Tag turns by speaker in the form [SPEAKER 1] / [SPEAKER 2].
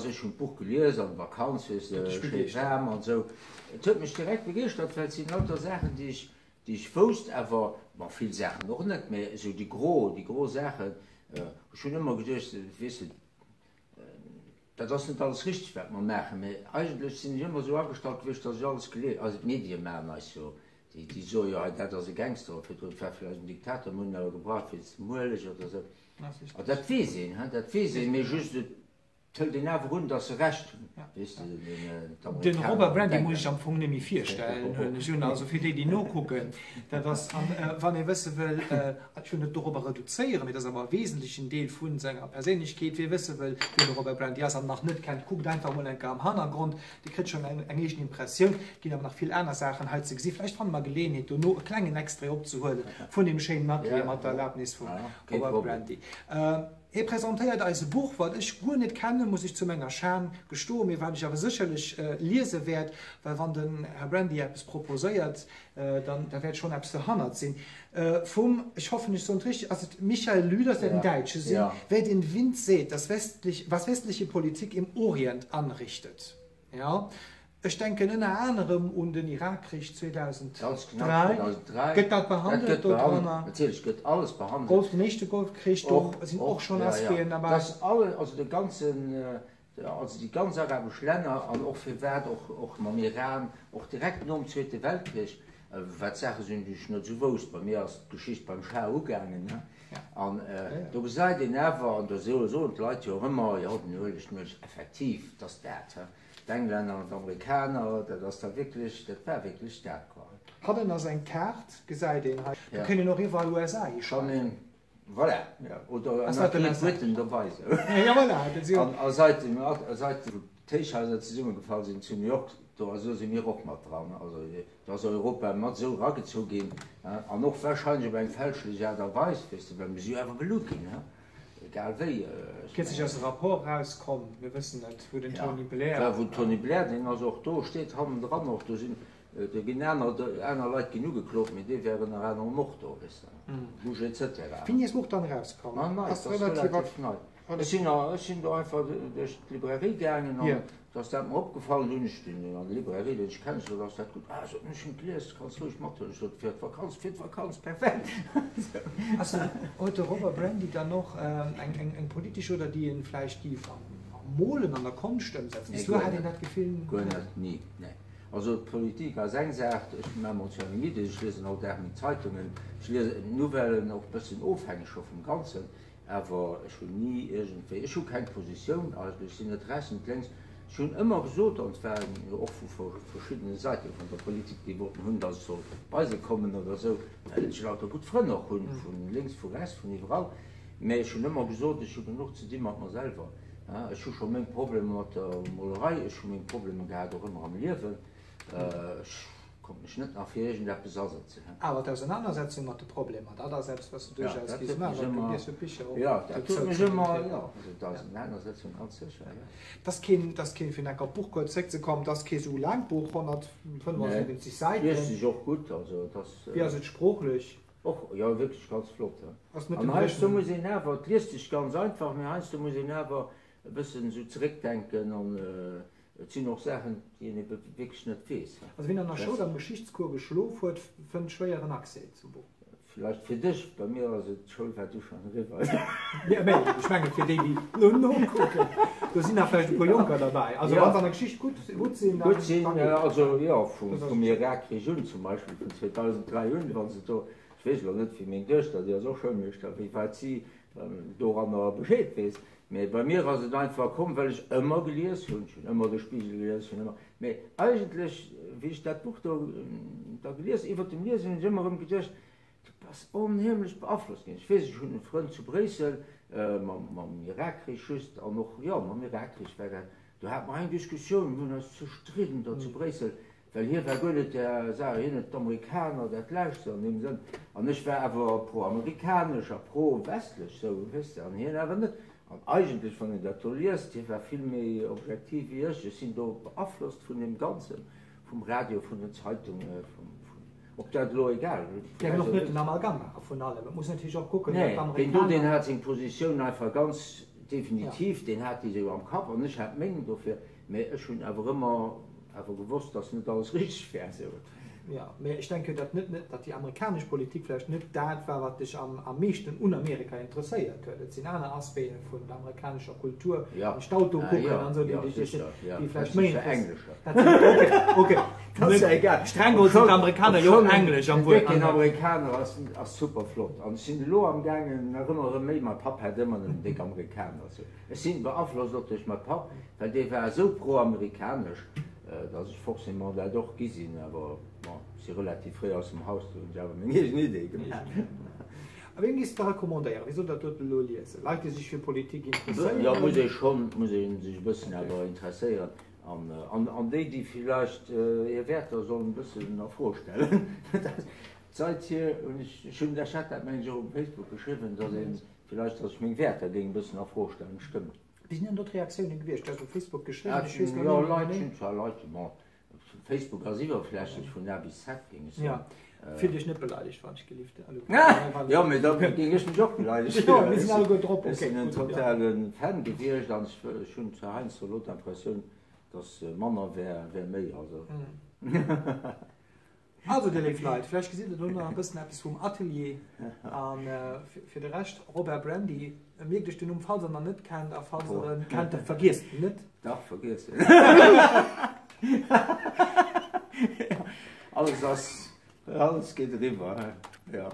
[SPEAKER 1] Ech hunn d'Buch gelies an der Vakanz, weess de, schéi waarm an esou. Et huet mech direkt begeeschtert, well et sinn lauter Saachen, déi ech, déi ech wousst, awer, bon, vill Saachen och net, mä esou déi gro, déi gro Saachen. Ech hunn ëmmer geduecht, weess de, dat ass net alles richteg, wat mer maachen, mä eigentlech sinn ech ëmmer esou agestallt gewiescht, datt ech alles gelies, also d'Medie maachen eis jo, déi, déi soe jo hei, dat ass e Gangster, oder virdrun, et war vläicht en Diktator, mir hunn en awer gebraucht wéinst dem Ueleg oder esou. A dat weess een, dat weess een, mee just et hëlt een awer un, datt se Recht hunn, weess de,
[SPEAKER 2] d'Amerikaner. Den Robert Brandy muss ech am Fong net méi virstellen, huelen ech un. Also fir déi, déi nokucken, dat ass, an wann ee wësse wëll, ech wëll net dorobber reduzéieren, mee dat ass awer e wesentlechen Deel vu senger Perséinlechkeet, wie wësse wëll, wien de Robert Brandy ass an nach net kennt, kuckt einfach mol eng Kéier am Hannergrond, Dir kritt schonn eng éischten Impressioun. Et ginn awer nach vill aner Saachen hei ze gesinn. Vläicht fanne mer Geleeënheet dono e klengen Extrait opzehuelen vun deem schéinen Atelier mat der Erlaabnis vum Robert Brandy. Hie presentéiert eis e Buch, wat ech guer net kennen, muss ech zu menger Schan gestoen, mee wat ech awer sécherlech liese wäert, well wann den Här Brandy eppes proposéiert, dann da wäert schonn eppes derhannert sinn. Vum, ech hoffen ech soen et richteg, ass et Michael Lüders, wäert en Däitsche sinn, Wer den Wind sät, das westlich, was westliche Politik im Orient anrichtet. Jo, ech denken ënner anerem un den Irakkrich 2003. Gëtt dat behandelt do dranner?
[SPEAKER 1] Natierlech gëtt alles behandelt.
[SPEAKER 2] Golf, den éischte Golfkrich, do sinn och schonn Aspecten derbäi.
[SPEAKER 1] Dat ass alles, also de ganzen, Also déi ganz arabesch Länner an och firwat och och mam Iran, och direkt nom Zweete Weltkrich, wat Saache sinn, déi ech net esou wousst. Bei mir ass d'Geschicht beim Schah ugaangen, ne? An do gesäit een awer, an do soen d'Leit jo och ëmmer, jo den Ueleg, den Ueleg, effektiv, et ass dat, he, d'Englänner an d'Amerikaner, dat ass da wierklech, dat war wierklech dat, quoi.
[SPEAKER 2] Hannen ass eng Kaart, gesäit een hei. Do kéint een och iwwerall USA hischreiwen.
[SPEAKER 1] Voilà, oder nach Great Britain dobei sou. An a seit dem seit wou d'Héichhaiser zesummegefall sinn zu New York, do also si mir och mat dran. Also do ass Europa mat esou eragezu ginn an och wahrscheinlech op eng fälschlech Aart a Weis, weess de, well mir si jo awer belu ginn, egal wéi.
[SPEAKER 2] Kierzlech ass e Rapport erauskomm, mir wëssen et, wou den Tony Blair.
[SPEAKER 1] Ja, wou den Tony Blair, deen ass och do, steet hannendran och, do sinn Do ginn aner, aner Leit ginn ugeklot, mee dee wär ënner anerem och do, weess de, Bush et cetera.
[SPEAKER 2] Wéini ass d'Buch dann erauskomm?
[SPEAKER 1] Nei, nei,
[SPEAKER 2] Ass
[SPEAKER 1] dat ass
[SPEAKER 2] relativ
[SPEAKER 1] relativ nei. Ech sinn, ech sinn do einfach duerch d'Librairie gaangen an do ass dat mer opgefall. Hunn ech den an der Librairie, deen ech kennen, sot, ass dat gutt? Ah, sot en, ech hunn et gelies, kanns roueg mathuelen. Ech sot, fir d'Vakanz, fir d'Vakanz, perfekt.
[SPEAKER 2] Ass den, huet de Robert Brandy dann och eng, eng, eng politesch oder déi en vläicht géif am, am Molen, an der Konscht ëmsetzen?
[SPEAKER 1] Nee,
[SPEAKER 2] Bis elo
[SPEAKER 1] guer
[SPEAKER 2] hat een
[SPEAKER 1] net,
[SPEAKER 2] dat Gefill
[SPEAKER 1] guer
[SPEAKER 2] net.
[SPEAKER 1] net, ni, nee. Also d'Politik ass eng Saach, ech maache mer zwar meng Ideen, ech liesen all Dag meng Zeitungen, ech liesen d'Nouvellen, och e bëssen ofhängeg scho vum Ganzen, awer ech hunn ni iergendwéi, ech hu keng Positioun eigentlech, ech sinn net rechts, net lénks. Ech hunn ëmmer gesot, an et war jo och vu verschiddene Säite vun der Politik, déi wollten hunn, datt ech soll bei se kommen oder esou, well ech lauter gutt Frënn och hunn, vu lénks, vu rechts, vun iwwerall, mä ech hunn ëmmer gesot, ech hu genuch ze di mat mer selwer. Ech hu scho meng Problemer mat der Molerei, ech hu meng Problemer gehat och ëmmer am Liewen. Ech konnt mech net nach fir iergendeppes asetzen.
[SPEAKER 2] Awer d'Ausenanersetzung mat de Problemer, dat ass eppes, wat s de duerchaus géifs maachen. Du lies jo Bicher och
[SPEAKER 1] dozou. Dat huet mech ëmmer, jo, also d'Ausenanersetzung ganz sécher, jo.
[SPEAKER 2] Et ass keen, et ass keen, fir enk op d'Buch kuerz zréckzekommen, et ass kee sou laangt Buch, 175 Säiten.
[SPEAKER 1] Liest sech och gutt, also et ass.
[SPEAKER 2] Wéi ass et sproochlech?
[SPEAKER 1] Och, jo, wierklech ganz flott. An heiansdo muss een awer, et liest sech ganz einfach, mee heiansdo muss een awer e bëssen esou zeréckdenken an et sinn och Saachen, déi een ebe wierklech net weess.
[SPEAKER 2] Also wien an der Schoul am Geschichtscours geschlof huet, fënnt schwéier en Accès zum Buch.
[SPEAKER 1] Vläicht fir dech, bei mir ass et, d'Schoul war du schonn eriwwer.
[SPEAKER 2] Jo, mee ech menge fir déi, déi elo nokucken, do sinn nach vläicht e puer Jonker derbäi. Also wa se an der Geschicht gutt sinn,
[SPEAKER 1] dann. Gutt sinn, also jo, vum Irakkrich un zum Beispill, vun 2003 un, wa se do, ech weess elo net, wéi meng Duechter, déi ass och Schoulmeeschter, wéi wäit si doranner Bescheed weess, mee bei mir ass et einfach komm, well ech ëmmer gelies hunn, ech hunn ëmmer de Spiegel gelies, ech hunn ëmmer, mee eigentlech, wéi ech dat Buch do da gelies, iwwert dem Liesen hunn ech ëmmer erëm geduecht, Du bass onheemlech beaflosst ginn. Ech weess, ech hunn e Frënd zu Bréissel, mam Irakkrich just, an och, jo, mam Irakkrich war dat, do hate mer eng Diskussioun, mir hunn eis zerstridden do zu Bréissel, well hie war guer net där Saach, hien huet d'Amerikaner dat Lescht an deem Sënn, an ech war awer pro-amerikanesch a pro-westlech, sou, weess de, an hien awer net. An eigentlech, wann een dat do liest, hie war vill méi objektiv wéi ech, ech sinn do beaflosst vun deem Ganzen, vum Radio, vun den Zeitungen, vum, Ob dat elo egal.
[SPEAKER 2] Däerf een och net den Amalgam maache vun allem. Et muss een natierlech och kucken, datt
[SPEAKER 1] d'Amerikaner. Deen do, deen hat seng Positioun einfach ganz. Definitiv, deen hat déi esou am Kapp an ech hat meng dofir, mä ech hunn awer ëmmer awer gewosst, datt net alles richteg wär esou.
[SPEAKER 2] Jo, mä ech denken, datt net, net, datt déi amerikanesch Politik vläicht net dat war, wat dech am, am meeschten un Amerika interesséiert huet. Et sinn aner Aspecte vun der amerikanescher Kultur,
[SPEAKER 1] wann
[SPEAKER 2] ech d'Autoe kucken an esou, déi dech, déi vläicht méi
[SPEAKER 1] interesséieren.
[SPEAKER 2] Dat sinn, okay, okay.
[SPEAKER 1] Dat ass ja egal.
[SPEAKER 2] Streng geholl sinn d'Amerikaner jo och englesch
[SPEAKER 1] am Wuert. En décken Amerikaner ass, ass super flott. An ech sinn elo am gaangen nach ëmmer erëm méi, mäi Papp hat ëmmer nëmmen déck Amerikaner. Ech sinn beaflosst och duerch mäi Papp, well dee war esou pro-amerikanesch, dass ech forcément dat och gi sinn. Awer bon, ech si relativ fréi aus dem Haus, do hunn ech awer meng eegen Idee gemaach.
[SPEAKER 2] A wien géifs de recommandéieren? Wie soll dat doten elo liesen? Leit, déi sech fir Politik interesséieren?
[SPEAKER 1] Jo, muss ee schonn, muss ee sech e bëssen awer interesséieren. An, an déi, déi villäicht hir Wäerter sollen e bëssen a Fro stellen. Seithier hunn ech, ech hunn, ech hat dat mengen ech och um Facebook geschriwwen, dass ee villäicht, dass ech meng Wäerter géing e bëssen a Fro stellen. Stëmmt.
[SPEAKER 2] Wéi sinn dann do d'Reaktiounen gewiescht? Du has op Facebook geschriwwen, ech weess
[SPEAKER 1] elo net méi genee. Jo, Leit sinn zwar Leit, bon, Facebook ass iwwerflächlech vun A bis Z, géing ech soen.
[SPEAKER 2] Jo, fillt Iech net beleidegt, wann ech gelift.
[SPEAKER 1] Jo, mee da géing ech mech och beleidegt
[SPEAKER 2] fillen. Jo, mir sinn alleguer drop.
[SPEAKER 1] Ech sinn en totale Fan gewiescht an ech hunn zwar heiansdo elo d'Impressioun, datt manner wär méi. Also.
[SPEAKER 2] Also, dir léif Leit, vläicht gesitt der do nach e bëssen eppes vum Atelier. A fir de Rescht, Robert Brandy, mierkt iech den Numm, falls der en nach net kennt, a falls der en kennt, da vergiesst en net.
[SPEAKER 1] Dach, vergiess en. Alles ass, alles geet eriwwer, jo.